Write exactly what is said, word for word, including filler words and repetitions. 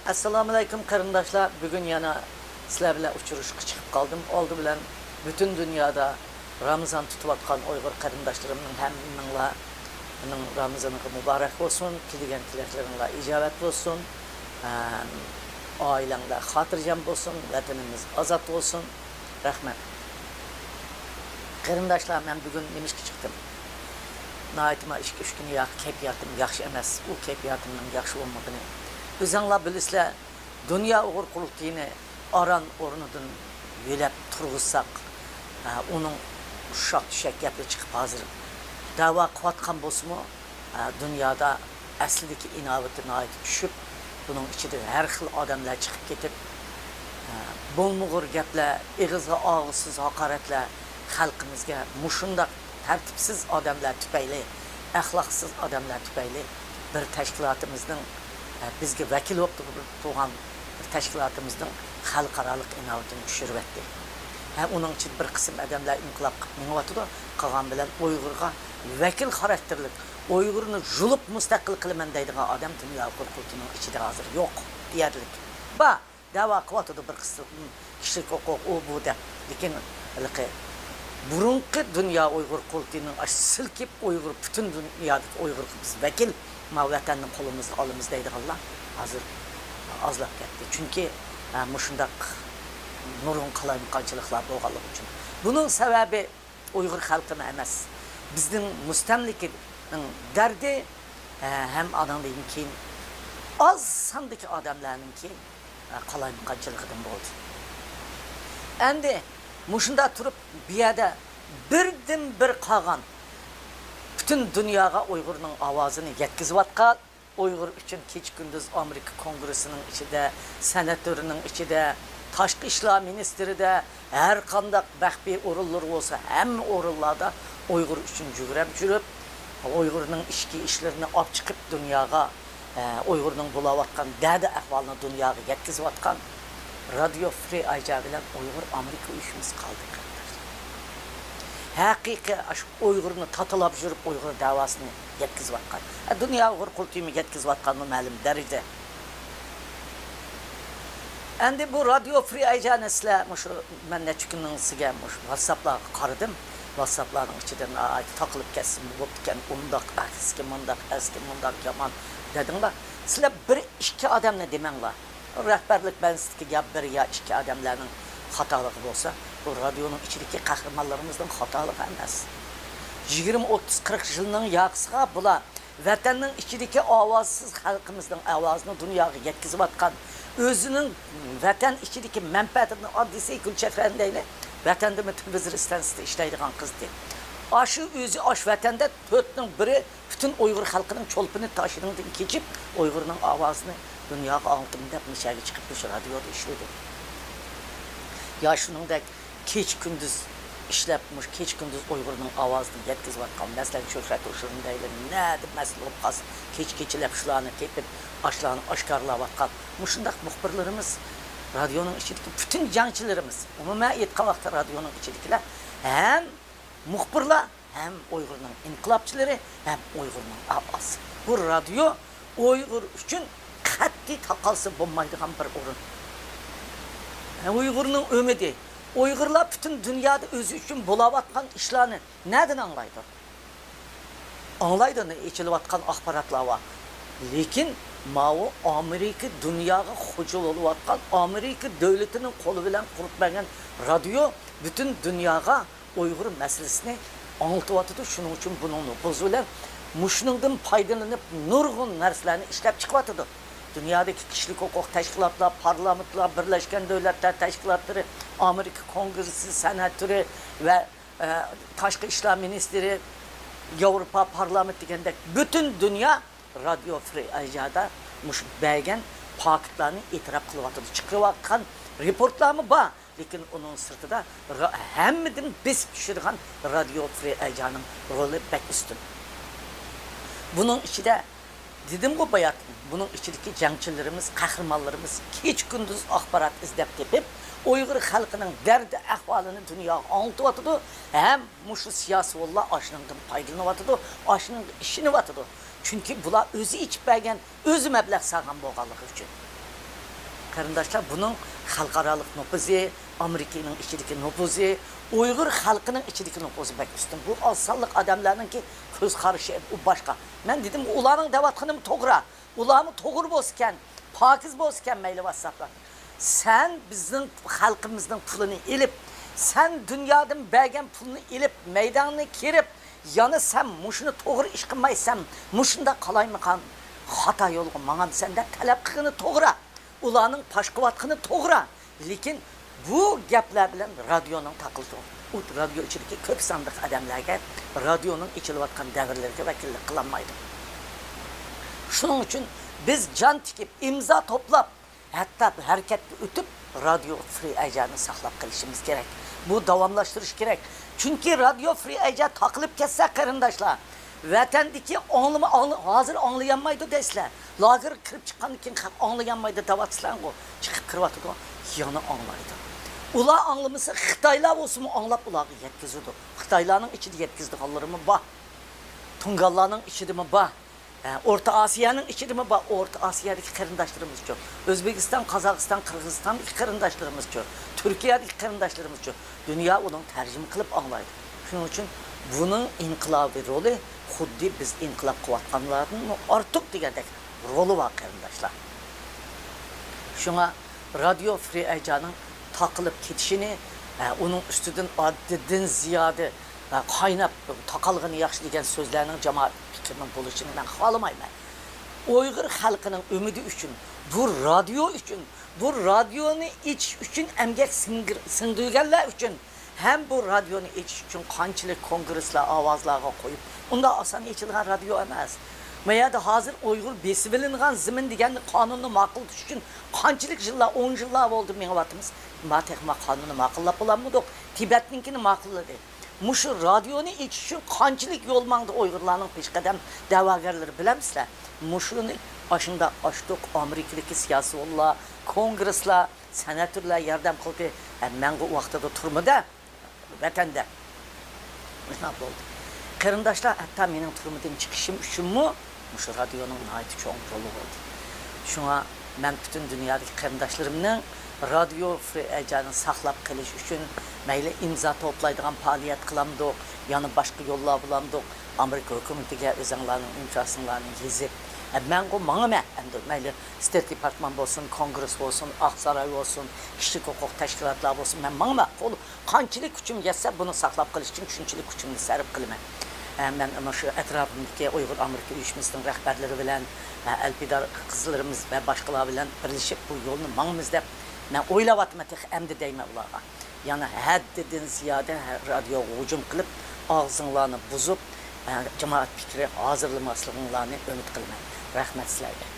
ئەسسالامۇئەلەيكۇم قېرىنداشلار، بۈگۈن يەنە سىلەر بىلەن ئۇچرىشىشقا چىقىپ قالدىم. ئالدى بىلەن پۈتۈن دۇنيادا رامىزان تۇتۇۋاتقان ئۇيغۇر قېرىنداشلىرىمنىڭ ھەممىڭلارنىڭ رامىزانىغا مۇبارەك بولسۇن، تىلىگەن تىلەكلىرىڭلار ئىجابەت بولسۇن، ئائىلەڭلار خاتىرجەم بولسۇن، ۋەتىنىمىز ئازاد بولسۇن. رەھمەت. قېرىنداشلار، مەن بۈگۈن نېمە ئىشقا چىقتىم؟ ناھايىتى مانا ئىككى، ئۈچ كۈن ياقى كەيپىياتىم ياخشى ئەمەس. ئۇ كەيپىياتىمنىڭ ياخشى بولمىغىنى ئۆزەڭلار بىلىسىلەر. دۇنيا ئۇيغۇر قۇرۇلتىيىنى ئاران ئورنىدىن يۆلەپ تۇرغۇزساق، ھە، ئۇنىڭ ئۇششاق چۈشەك گەپلىرى چىقىپ ھازىر دەۋا قىلىۋاتقان بولسىمۇ، ھە، دۇنيادا ئەسلىدىكى ئىناۋىتى ناھايىتى چۈشۈپ، بۇنىڭ ئىچىدە ھەر خىل ئادەملەر چىقىپ كېتىپ، ھە، بولمىغۇر گەپلەر، ئېغىزغا ئالغۇسىز ھاقارەتلەر خەلقىمىزگە مۇشۇنداق تەرتىپسىز ئادەملەر تۈپەيلى، ئەخلاقسىز ئادەملەر تۈپەيلى بىر تەشكىلاتىمىزنىڭ، ھە، بىزگە ۋەكىل بولۇپ تۇرغان بىر تەشكىلاتىمىزنىڭ خەلقئارالىق ئىناۋىتىنى چۈشۈرۈۋەتتى. ھە، ئۇنىڭ ئىچىدە بىر قىسىم ئادەملەر ئىنقىلاب قىلىپ مېڭىۋاتىدۇ، قالغان بىلەن ئۇيغۇرغا ۋەكىل خاراكتېرلىك، ئۇيغۇرنى يۇلۇپ مۇستەقىل قىلىمەن دەيدىغان ئادەم دۇنيا ئۇيغۇر قۇرۇلتىيىنىڭ ئىچىدە ھازىر يوق دېيەرلىك. بار، دەۋا قىلىۋاتىدۇ بىر قىسىم كىشىلىك ھوقۇق، ئۇ، بۇ دەپ. لېكىن ھېلىقى بۇرۇنقى دۇنيا ئۇيغۇر قۇرۇلتىيىنىڭ ئاشۇ سىلكىپ ئۇيغۇر، پۈتۈن دۇنيادىكى ئۇيغۇرغا بىز ۋەكىل، ما ۋەتەننى قولىمىزغا ئالىمىز دەيدىغانلار ھازىر ئازلاپ كەتتى. چۈنكى، ھە، مۇشۇنداق نۇرغۇن قالايمىقانچىلىقلار بولغانلىقى ئۈچۈن. بۇنىڭ سەۋەبى ئۇيغۇر خەلقىمۇ ئەمەس. بىزنىڭ مۇستەملىكىنىڭ دەردى، ھە، ھەم ئانىڭدىن كېيىن ئاز ساندىكى ئادەملەرنىڭكى، ھە، قالايمىقانچىلىقىدىن بولدى. ئەمدى مۇشۇنداق تۇرۇپ، بۇ يەردە بىردىنبىر قالغان، پۈتۈن دۇنياغا ئۇيغۇرنىڭ ئاۋازىنى يەتكۈزۈۋاتقان، ئۇيغۇر ئۈچۈن كېچە-كۈندۈز ئامېرىكا كونگرېسسىنىڭ ئىچىدە، سېناتورنىڭ ئىچىدە، تاشقى ئىشلار مىنىستىرىدە، ھەر قانداق مەخپىي ئورۇنلىرى بولسا، ھەممە ئورۇنلاردا ئۇيغۇر ئۈچۈن يۈگرەپ يۈرۈپ، ئۇيغۇرنىڭ ئىچكى ئىشلىرىنى ئاپ چىقىپ دۇنياغا، ئە، ئۇيغۇرنىڭ بولاۋاتقان دەردى ئەھۋالىنى دۇنياغا يەتكۈزۈۋاتقان رادىيو فرى ئايجا بىلەن ئۇيغۇر ئامېرىكا ئۇيۇشمىسى قالدى، قېرىنداشلار. ھەقىقىي ئاشۇ ئۇيغۇرنى تاتىلاپ يۈرۈپ ئۇيغۇر دەۋاسىنى يەتكۈزۈۋاتقان. ئە، دۇنيا ئۇيغۇر قۇرۇلتىيىمۇ يەتكۈزۈۋاتقانمۇ مەلۇم دەرىجىدە. ئەمدى بۇ رادىيو فرى ئايجانى سىلەر مۇشۇ مەن نەچچە كۈننىڭ ئىچىگە مۇشۇ ۋاتساپلارغا قارىدىم. ۋاتساپلارنىڭ ئىچىدە ناھايىتى تاقىلىپ كەتسىمۇ بوپتىكەن، ئۇنداق ئەسكى، مۇنداق ئەسكى، مۇنداق يامان دېدىڭلار. سىلەر بىر ئىككى ئادەمنى دېمەڭلار. رەھبەرلىك بەنزىدىكى يا بىر يا ئىككى ئادەملەرنىڭ خاتالىقى بولسا، بۇ رادىيونىڭ ئىچىدىكى قەھرىمانلىرىمىزنىڭ خاتالىقى ئەمەس. يىگىرمە، ئوتتۇز، قىرىق يىلنىڭ ياقىسىغا بۇلار ۋەتەننىڭ ئىچىدىكى ئاۋازسىز خەلقىمىزنىڭ ئاۋازىنى دۇنياغا يەتكۈزۈۋاتقان، ئۆزىنىڭ ۋەتەن ئىچىدىكى مەنپەئەتىنى، ئاددىيسى گۈلچېھرە دەيلى، ۋەتەندىمۇ تېلېۋىزور ئىستانسىسىدا ئىشلەيدىغان قىزدى. ئاشۇ ئۆزى ئاشۇ ۋەتەندە تۆتنىڭ بىرى پۈتۈن ئۇيغۇر خەلقىنىڭ چولپىنى تاشىنىڭدىن كېچىپ، ئۇيغۇرنىڭ ئاۋازىنى دۇنياغا ئاڭلىتىمەن دەپ مۇشۇ يەرگە چىقىپ مۇشۇ رادىيودا ئىشلىدى. يا شۇنىڭدەك كېچە-كۈندۈز ئىشلەپ، مۇشۇ كېچە-كۈندۈز ئۇيغۇرنىڭ ئاۋازىنى يەتكۈزۈۋاتقان، مەسىلەن، شۆھرەت ھوشۇرنى دەيلى، نەدە مەسىلە بولۇپ قالسا، كېچە-كېچىلەپ شۇلارنى تېپىپ، ئاشۇلارنى ئاشكارىلاۋاتقان، مۇشۇنداق مۇخبىرلىرىمىز، رادىيونىڭ ئىچىدىكى پۈتۈن جەڭچىلىرىمىز، ئومۇمەن ئېيتقان ۋاقىتتا رادىيونىڭ ئىچىدىكىلەر ھەم مۇخبىرلار، ھەم ئۇيغۇرنىڭ ئىنقىلابچىلىرى، ھەم ئۇيغۇرنىڭ ئاۋازى. بۇ رادىيو ئۇيغۇر ئۈچۈن قەتئىي تاقالسا بولمايدىغان بىر ئورۇن. ئۇيغۇرنىڭ ئۈمىدى. ئۇيغۇرلار پۈتۈن دۇنيادا ئۆزى ئۈچۈن بولاۋاتقان ئىشلارنى نەدىن ئاڭلايدۇ؟ ئاڭلايدۇ، ئېچىلىۋاتقان ئاخباراتلار بار. لېكىن ماۋۇ ئامېرىكا دۇنياغا خوجا بولۇۋاتقان، ئامېرىكا دۆلىتىنىڭ قولى بىلەن قۇرۇپ بەرگەن رادىيو پۈتۈن دۇنياغا ئۇيغۇر مەسىلىسىنى ئاڭلىتىۋاتىدۇ. شۇنىڭ ئۈچۈن بۇنىڭ نوپۇزى بىلەن مۇشۇنىڭدىن پايدىلىنىپ نۇرغۇن نەرسىلەرنى ئىشلەپ چىقىۋاتىدۇ. دۇنيادىكى كىشىلىك ھوقۇق تەشكىلاتلار، پارلامېنتلار، بىرلەشكەن دۆلەتلەر تەشكىلاتلىرى، ئامېرىكا كونگرېسسى سېناتورى ۋە، ئە، تاشقى ئىشلار مىنىستىرى، ياۋروپا پارلامېنتى دېگەندەك پۈتۈن دۇنيا رادىيو فرى ئەيجادا مۇشۇ بەرگەن پاكىتلارنى ئېتىراپ قىلىۋاتىدۇ. چىقىرىۋاتقان رېپورتلارمۇ بار. لېكىن ئۇنىڭ سىرتىدا را-، ھەممىدىن بېسىپ چۈشىدىغان رادىيو فرى ئەيجانىڭ رولى بەك ئۈستۈن. بۇنىڭ ئىچىدە دېدىمغۇ باياتىن، بۇنىڭ ئىچىدىكى جەڭچىلىرىمىز، قەھرىمانلىرىمىز كېچە-كۈندۈز ئاخبارات ئىزدەپ تېپىپ، ئۇيغۇر خەلقىنىڭ دەردى ئەھۋالىنى دۇنياغا ئاڭلىتىۋاتىدۇ ھەم مۇشۇ سىياسىيونلار ئاشۇنىڭدىن پايدىلىنىۋاتىدۇ، ئاشۇنىڭغا ئىشىنىۋاتىدۇ. چۈنكى بۇلار ئۆزى ئېچىپ بەرگەن، ئۆزى مەبلەغ سالغان بولغانلىقى ئۈچۈن. قېرىنداشلار، بۇنىڭ خەلقئارالىق نوپۇزى، ئامېرىكىنىڭ ئىچىدىكى نوپۇزى، ئۇيغۇر خەلقىنىڭ ئىچىدىكى نوپۇزى بەك ئۈستۈن. بۇ ئاز سانلىق ئادەملەرنىڭكى كۆز قارىشى ئۇ باشقا. مەن دېدىم، ئۇلارنىڭ دەۋاتقىنىمۇ توغرا. ئۇلارمۇ توغرا بولسىكەن، پاكىز بولسىكەن، مەيلى ۋاتساپلار. سەن بىزنىڭ خەلقىمىزنىڭ پۇلىنى ئېلىپ، سەن دۇنيادىن بەرگەن پۇلنى ئېلىپ، مەيداننى كىرىپ، يەنە سەن مۇشۇنى توغرا ئىش قىلمايسەن، مۇشۇنداق قالايمىقان خاتا يولغا ماڭامسەن دەپ تەلەپ قىلغىنى توغرا. ئۇلارنىڭ پاش قىلىۋاتقىنى توغرا. لېكىن بۇ گەپلەر بىلەن رادىيونىڭ تاقىلىدۇ. ئۇ رادىيو ئىچىدىكى كۆپ ساندىكى ئادەملەرگە رادىيونىڭ ئېچىلىۋاتقان دەۋرلىرىگە ۋەكىللىك قىلالمايدۇ. شۇنىڭ ئۈچۈن بىز جان تىكىپ، ئىمزا توپلاپ، ھەتتا ھەرىكەتكە ئۆتۈپ، رادىيو فرى ئەيجانى ساقلاپ قېلىشىمىز كېرەك. بۇ داۋاملاشتۇرۇش كېرەك. چۈنكى رادىيو فرى ئەيجا تاقىلىپ كەتسە، قېرىنداشلار، ۋەتەندىكى ئاڭلىما-، ئاڭلا-، ھازىر ئاڭلىيالمايدۇ دەيسىلەر. لاگېرغا كىرىپ چىققاندىن كېيىن خەق ئاڭلىيالمايدۇ دەۋاتىسىلەرغۇ. چىقىپ كىرىۋاتىدۇ، يەنە ئاڭلايدۇ. ئۇلار ئاڭلىمىسا، خىتايلار بولسىمۇ ئاڭلاپ ئۇلارغا يەتكۈزىدۇ. خىتايلارنىڭ ئىچىدە يەتكۈزىدىغانلىرىمۇ بار. تۇڭگانلارنىڭ ئىچىدىمۇ بار. ھە، ئورتا ئاسىيانىڭ ئىچىدىمۇ بار. ئورتا ئاسىيادىكى قېرىنداشلىرىمىزچۇ؟ ئۆزبېكىستان، قازاقىستان، قىرغىزىستاندىكى قېرىنداشلىرىمىزچۇ؟ تۈركىيەدىكى قېرىنداشلىرىمىزچۇ؟ دۇنيا ئۇنىڭ تەرجىمە قىلىپ ئاڭلايدۇ. شۇنىڭ ئۈچۈن بۇنىڭ ئىنقىلابىي رولى خۇددى بىز ئىنقىلاب قىلىۋاتقانلاردىنمۇ ئارتۇق دېگەندەك رولى بار، قېرىنداشلار. شۇڭا رادىيو فرى ئەيجانىڭ تاقىلىپ كېتىشىنى، ھە، ئۇنىڭ ئۈستىدىن ئاددىدىن زىيادە، ھە، قايناپ تاقالغىنى ياخشى دېگەن سۆزلەرنىڭ جامائەت پىكرىنىڭ بولۇشىنى مەن خالىمايمەن. ئۇيغۇر خەلقىنىڭ ئۈمىدى ئۈچۈن، بۇ رادىيو ئۈچۈن، بۇ رادىيونى ئېچىش ئۈچۈن ئەمگەك سىڭدۈر-، سىڭدۈرگەنلەر ئۈچۈن، ھەم بۇ رادىيونى ئېچىش ئۈچۈن قانچىلىك كونگرېسلار ئاۋازلارغا قويۇپ، ئۇنداق ئاسان ئېچىلغان رادىيو ئەمەس. ما يەردە ھازىر ئۇيغۇر بېسىۋېلىنغان زېمىن دېگەننى، قانۇننى ماقۇللىتىش ئۈچۈن قانچىلىك يىللار، ئون يىللار بولدى مېڭىۋاتىمىز. ما تېخىما قانۇننى ماقۇللاپ بولالمىدۇق. تىبەتنىڭكىنى ماقۇللىدى. مۇشۇ رادىيونى ئېچىش ئۈچۈن قانچىلىك يول ماڭدى ئۇيغۇرلارنىڭ پېشقەدەم دەۋاگەرلىرى، بىلەمسىلەر؟ مۇشۇنى ئاشۇنداق ئاچتۇق. ئامېرىكىدىكى سىياسىيونلار، كونگرېسلار، سېناتورلار ياردەم قىلدى. ھە، مەنغۇ ۋاقتىدا تۈرمىدە، ۋەتەندە. مۇشۇنداق بولدى. قېرىنداشلار، ھەتتا مېنىڭ تۈرمىدىن چىقىشىم ئۈچۈنمۇ مۇشۇ رادىيونىڭ ناھايىتى چوڭ رولى بولدى. شۇڭا مەن پۈتۈن دۇنيادىكى قېرىنداشلىرىمنىڭ رادىيو فرى ئەيجانى ساقلاپ قېلىش ئۈچۈن مەيلى ئىمزا توپلايدىغان پائالىيەت قىلامدۇق، يەنە باشقا يوللار بولامدۇق، ئامېرىكا ھۆكۈمىتىگە ئۆزۈڭلارنىڭ ئىنكاسىڭلارنى يېزىپ، ئە، مەنغۇ ماڭىمەن ئەمدى. مەيلى ستېيت دېپارتمان بولسۇن، كونگرېس بولسۇن، ئاق ساراي بولسۇن، كىشىلىك ھوقۇق تەشكىلاتلار بولسۇن، مەن ماڭىمەن. قول قانچىلىك كۈچۈم يەتسە، بۇنى ساقلاپ قېلىش ئۈچۈن شۇنچىلىك كۈچۈمنى سەرپ قىلىمەن. ئە، مەن مانا شۇ ئەتراپىمدىكى ئۇيغۇر ئامېرىكا ئۇيۇشمىسىنىڭ رەھبەرلىرى بىلەن، ئە، ئەلپىدار قىزلىرىمىز ۋە باشقىلار بىلەن بىرلىشىپ بۇ يولنى ماڭىمىز دەپ مەن ئويلاۋاتىمەن، تېخى ئەمدى دەيمەن ئۇلارغا. يەنە ھەددىدىن زىيادە رادىيوغا ھۇجۇم قىلىپ، ئاغزىڭلارنى بۇزۇپ، ئە، جامائەت پىكرى ھازىرلىماسلىقىڭلارنى ئۈمىد قىلىمەن. رەھمەت سىلەرگە.